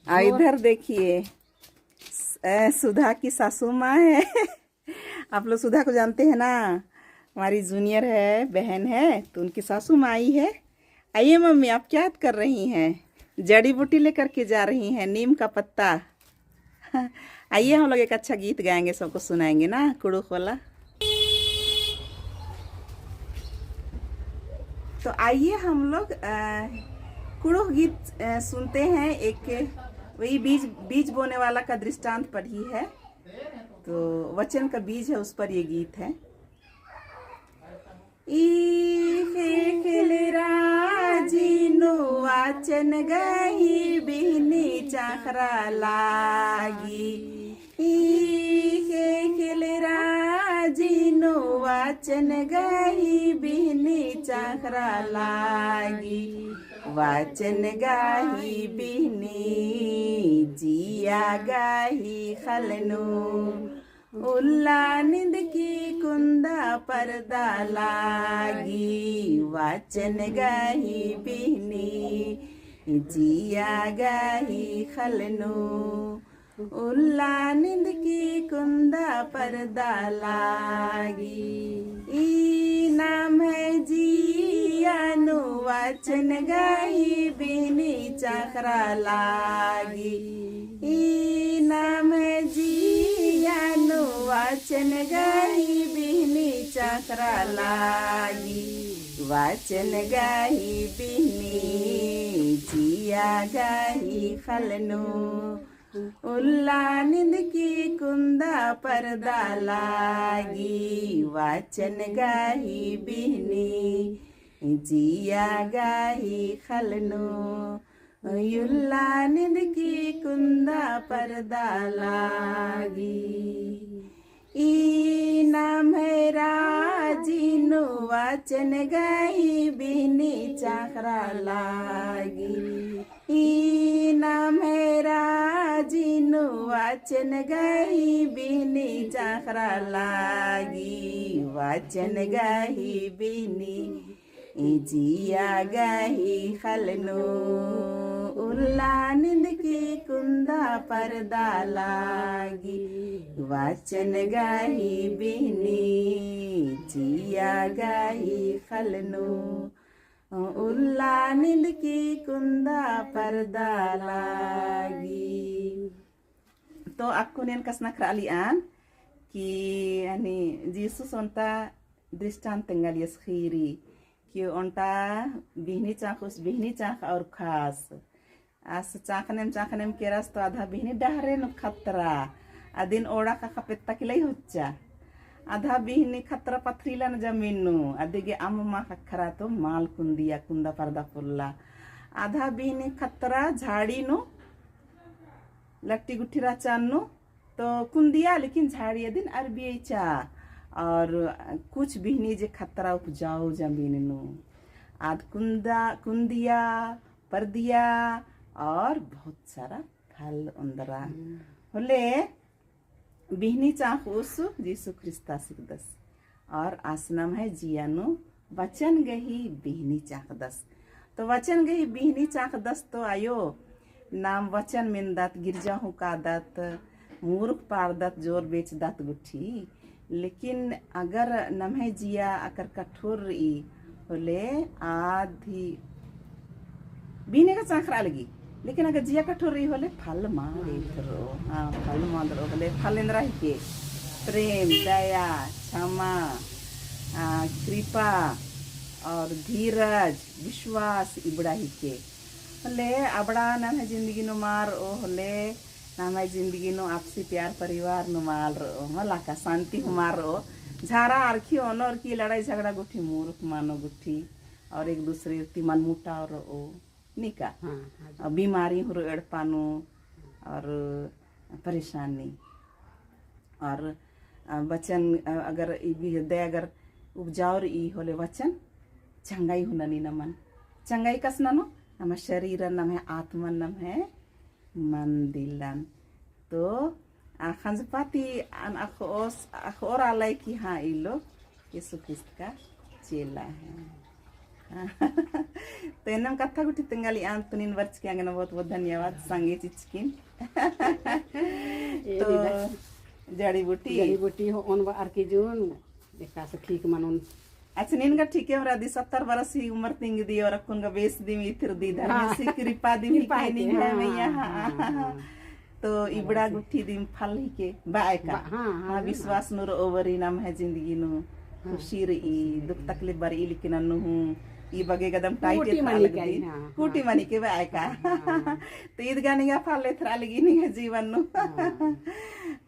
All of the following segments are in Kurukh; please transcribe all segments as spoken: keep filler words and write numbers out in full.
आ, इधर देखिए, स-, ए, सुधा की सासू माँ है। आप लोग सुधा को जानते हैं ना, हमारी जूनियर है, बहन है, तो उनकी सासू माँ आई है। आइए मम्मी, आप क्या कर रही हैं? जड़ी बूटी लेकर के जा रही हैं, नीम का पत्ता। आइए, हम लोग एक अच्छा गीत गाएंगे, सबको सुनाएंगे ना, कुड़ुख वाला। तो आइए, हम लोग, अ, कुड़ुख गीत, अ, सुनते हैं। एक वही बीज, बीज बोने वाला का दृष्टांत पढ़ी है, तो वचन का बीज है, उस पर ये गीत है। ई ख़ेख़ेल राजी नू वाचन गही बिहनी चाख़रा लागी। ई ख़ेख़ेल राजी नू वाचन गही बिहनी चाख़रा लागी। वाचन गही बिहनी जिया गही ख़ल्ल नू उल्ला निंदकी कुन्दा परदा लागी। वाचन गही बिहनी जिया गही ख़ल्ल नू उल्ला निंदकी कुन्दा परदा लागी। ई नम्है जिया नू वाचन गही बिहनी चाख़रा लागी। ई नम्है जिया नू वाचन गही बिहनी चाख़रा लागी। वाचन गही बिहनी जिया गही ख़ल्ल नू उल्ला निंदकी कुन्दा परदा लागी। वाचन गही बिहनी जिया गही ख़ल्ल नू उल्ला निंदकी कुन्दा परदा लागी। ई नम्है राजी नू वाचन गही बिहनी चाख़रा लागी। ई नम्है राजी नू वाचन गही बिहनी चाख़रा लागी। वाचन गही बिहनी जिया गही ख़ल्ल नू उल्ला निंदकी कुन्दा परदा लागी। वाचन गही बिहनी जिया गही ख़ल्ल नू उल्ला निंदकी कुन्दा परदा लागी। तो अक्कुन एन कछनखरआ लियन कि यानी जीसस ओन्टा दृष्टांत तेंगालियस ख़ीरी कि ओन्टा बिहनी चाख़ुस, बिहनी चाख़ और ख़ास। आस चाख़नेम चाख़नेम केरस तो आधा बिहनी डहरे नू ख़तरा, अदिन ओड़ा का खपेत्ता किलाई होच्चा। आधा बिहनी ख़तरा पथरीलन जमीन नू, अदिगे अम्म मा ख़क्खरा तो माल कुन्दिया, कुन्दा परदा पोल्ला। आधा बिहनी ख़तरा झाड़ी नू, लट्टी गुट्ठी रहचन नू, तो कुन्दिया लेकिन झाड़ी अदिन अरबियचा। और कुछ बिहनी जे ख़तरा उपजाऊ जमीन नू, आद कुन्दा, कुन्दिया, परदिया और बहुत सारा फल ओन्दरा। हम्म। होले बिहनी चाख़ुस जीसु ख्रिस्ता सिकदस। और आस नम्है जिया नू वचन गही बिहनी चाख़दस। तो वचन गही बिहनी चाख़दस तो आयो, नाम वचन मेन्दत, गिरजा हूँ कादत, मुरुख पाड़दत, जोर बेचदत गुट्ठी। लेकिन अगर नम्है जिया अगर कठोर रई होले आद ही बिहनी गा चाख़रआ लगी। लेकिन अगर जिया कठोर रई होले फल मा देत रओ। हाँ, फल मा देत रओ। होले फल एन्दरा हिके? प्रेम, दया, क्षमा, आ, कृपा और धीरज, विश्वास इबड़ा हिके। होले अबड़ा नम्है जिन्दगी नू मा रओ होले नम्है जिन्दगी नू आपसी प्यार परिवार नू मल रओ, मला का शांति हूँ मल रओ। झारा अरखी ओनो अरखी लड़ाई झगड़ा गुट्ठी, मुरुख मनो गुट्ठी, और एक दूसरे ती मनमुटाव रओ, निका। हाँ, हाँ। और बीमारी हूँ रओ एड़पा नू, और परेशानी। और, अ, वचन, अ, अगर ई भी हृदय अगर उपजाऊ रई होले वचन चंगाई हूँ ननी नमन। चंगाई कस ननो, नम्है शरीरन, नम्है आत्मन, नम्है मन दिलन। तो आ खंजपा ती अन अखोस, अखोर आलय कि हाँ, ई लोग यीशु ख्रिस्त का चेला है। तो एन्नेम कत्था गुट्ठी तेंगालियान, तो नीन बरचकी आंगन बहुत बहुत धन्यवाद संगे चिचकिन। तो जड़ी बूटी। जड़ी बूटी होओन बअर की जून, एकासे ठीक मनोन। अच्छा, नीन गा ठीके रअदी, सत्तर बरस ही उमर तिंगदी और अक्कुन गा बेस दिम इथरदी, धर्मेस ही कृपा दिम ही, कृपा के नीन है भैया, हाँ। तो इबड़ा गुट्ठी दिम फल हिके बअय का। हाँ, विश्वास नू रओ बरी नम्है जिंदगी नू खुशी रई, दुख तकलीफ बरई, लेकिन अन्नु हूँ ई बग्गे गदम टाइट एथरा लगदी। हाँ, कूटी मनी के बअय का। तो ईद गा निंगा फल एथरा लगी निंगा जीवन नू।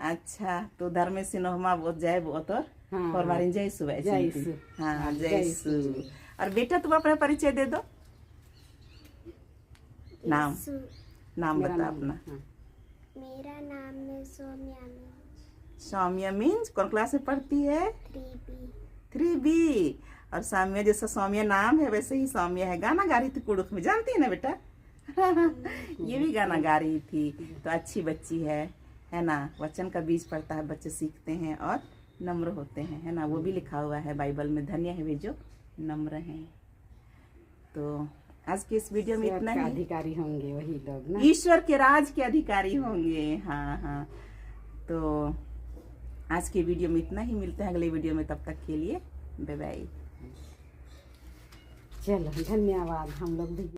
अच्छा, तो धर्मेस ही नोहमा बहुत जय बओ तोर। हाँ, और बारिन जय यीशु बअय। जय यीशु। हाँ, जय यीशु। और बेटा, तुम अपना परिचय दे दो। नाम, नाम बता अपना। हाँ। मेरा नाम है सौम्या मिंज। सौम्या मिंज, कौन क्लास में पढ़ती है? Three B. Three B. और सौम्या, जैसा सौम्या नाम है, वैसे ही सौम्या है। गाना गा रही थी कुँड़ुख़ में, जानती है ना बेटा? ये भी गाना गा रही थी। तो अच्छी बच्ची है, है ना? वचन का बीज पड़ता है, बच्चे सीखते हैं और नम्र होते हैं, है ना? वो भी लिखा हुआ है बाइबल में, धन्य है वे जो नम्र हैं। तो आज के इस वीडियो में इतना ही। अधिकारी होंगे वही लोग ना। ईश्वर के राज के अधिकारी होंगे। हाँ, हाँ। तो आज के वीडियो में इतना ही, मिलते हैं अगले वीडियो में, तब तक के लिए बाय बाय। चलो, धन्यवाद। हम लोग भी